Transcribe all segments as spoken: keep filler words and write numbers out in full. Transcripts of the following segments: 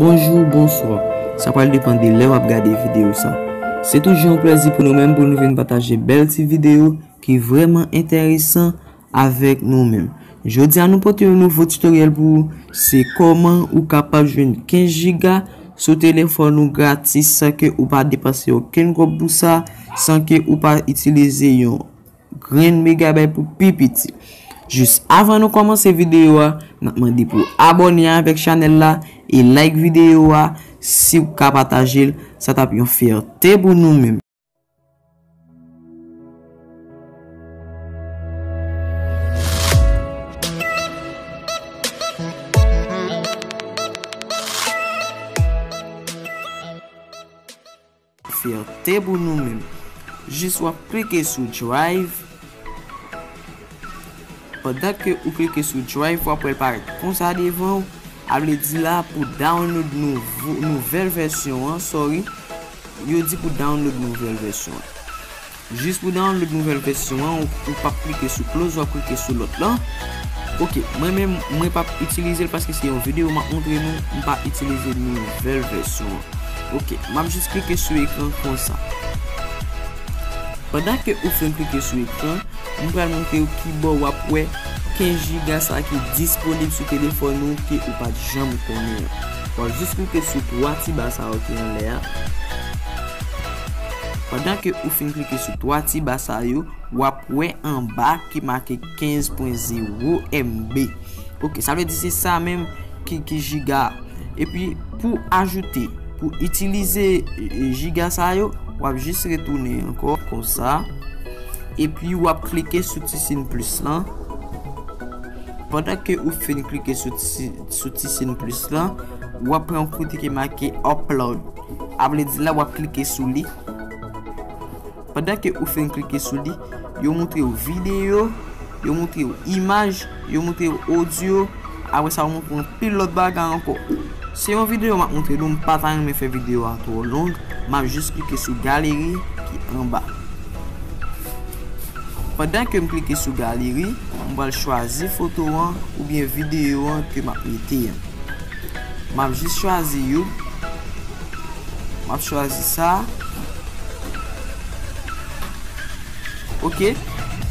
Bonjou, bonswa. Sa pral depann de lè w ap gade videyo sa. Se toujou yon plèzi pou nou menm pou nou vin pataje bèl ti videyo ki vrèman enteresan avèk nou menm. Jodi a nou pote yon nouvo tutorial pou ou, se kòman ou kapab jwenn kenz jiga sou telefòn ou gratis san ke ou pa depanse okenn kòb pou sa, san ke ou pa itilize yon grenn megabay pou pi piti. Jis avan nou kòmanse videyo a, n ap mande pou abòne avèk chanèl la e like videyo a, si w ka pataje l, sa t ap yon fyète pou nou menm. Fyète pou nou menm. Jis w ap klike sou Drive. Pandan ke ou klike sou Drive, w ap wè l parèt konsa devan w. A vle di la pou download nouvo, nouvèl vèsyon an, sorry. Yo di pou download nouvèl vèsyon an. Jis pou download nouvèl vèsyon an, ou, ou p ap klike sou close, w ap klike sou lòt lan. Ok, mwen menm, mwen p ap itilize l paske se yon videyo m ap montre nou, m pa itilize nouvèl vèsyon an. Ok, m ap jis klike sou ekran konsa. Pandan ke ou fin klike sou ekran, m pral montre w kibò w ap wè kenz jiga sa ki disponib sou telefòn ou ke ou pa t janm konnen an. W ap jis klike sou twa ti ba sa yo ki anlè a. Pandan ke ou fin klike sou twa ti ba sa yo, w ap wè anba ki make kenz pwen zewo M B. Ok, sa vle di se sa menm ki, ki jiga a. Epi pou ajoute, pou itilize, e, e, jiga sa yo, w ap jis retounen ankò konsa. Epi w ap klike sou ti siy plis lan. Pandan ke ou fin klike sou ti, sou ti siy plis lan, w ap pran yon kote ki make upload. A vle di la w ap klike sou li. Pandan ke ou fin klike sou li, yo montre w videyo, yo montre w imaj, yo montre w odyo, apre sa yo montre w anpil lòt bagay ankò. Se yon videyo m ap montre nou, m pa ta renmen fè videyo a twò long, m ap jis klike sou galeri ki anba. Pandan ke m klike sou galeri, m pral chwazi foto an oubyen videyo an ke m ap mete an. M ap jis chwazi youn. M ap chwazi sa. Ok.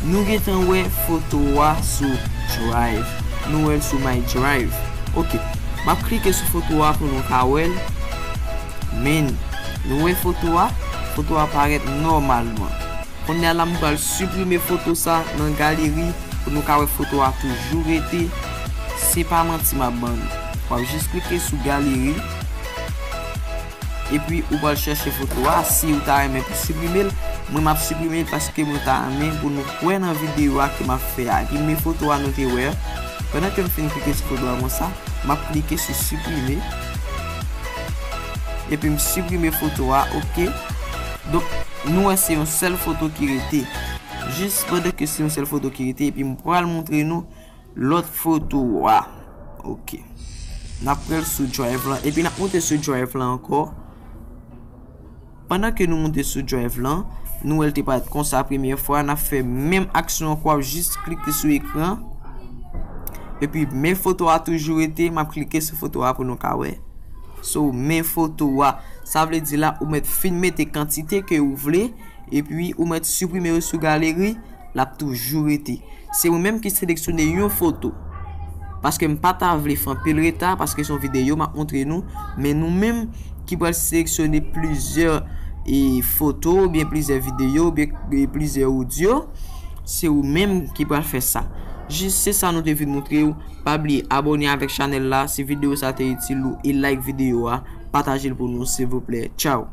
Nou gentan wè foto a sou Drive. Nou wè l sou My Drive. Ok. M ap klike sou foto a pou nou ka wè l. Men, nou wè foto a? Foto a parèt nòmalman. Kounye a la, m pral siprime foto sa nan galeri pou nou ka wè foto a toujou rete. Se pa manti m ap ban nou. W ap jis klike sou galeri. Epi ou pral chèche foto a. Si ou ta renmen pou siprime l, mwen m ap siprime l paske mwen ta renmen pou nou kwè nan videyo a ke m ap fè a. Epi men foto a nou te wè. Pandan ke m fin klike sou foto a konsa, m ap klike sou siprime. Epi m siprime foto a, ok. Donk, nou wè se yon sèl foto ki rete. Jis pandan ke se yon sèl foto ki rete, epi m pral montre nou lòt foto a. Ok. N ap pran l sou Drive lan, epi n ap monte sou Drive lan ankò. Pandan ke nou monte sou Drive lan, nou wè l te parèt konsa premyè fwa, n ap fè menm aksyon ankò, w ap jis klike sou ekran. Epi men foto a toujou rete, m ap klike sou foto a pou nou ka wè. So, men foto a, sa vle di la, ou mèt fin mete kantite ke ou vle, epi ou mèt siprime yo sou galeri, l ap toujou rete. Se ou menm ki seleksyone yon foto. Paske m pa ta vle fè anpil reta, paske se yon videyo m ap montre nou, men nou menm ki pral seleksyone plizyè, e, foto, oubyen plizyè videyo, oubyen, e, plizyè odyo, se ou menm ki pral fè sa. Jis se sa nou te vin montre w. Pa bliye abòne avèk chanèl la, si videyo sa te itil ou, e like videyo a, pataje l pou nou, silvouplè. Tchaw!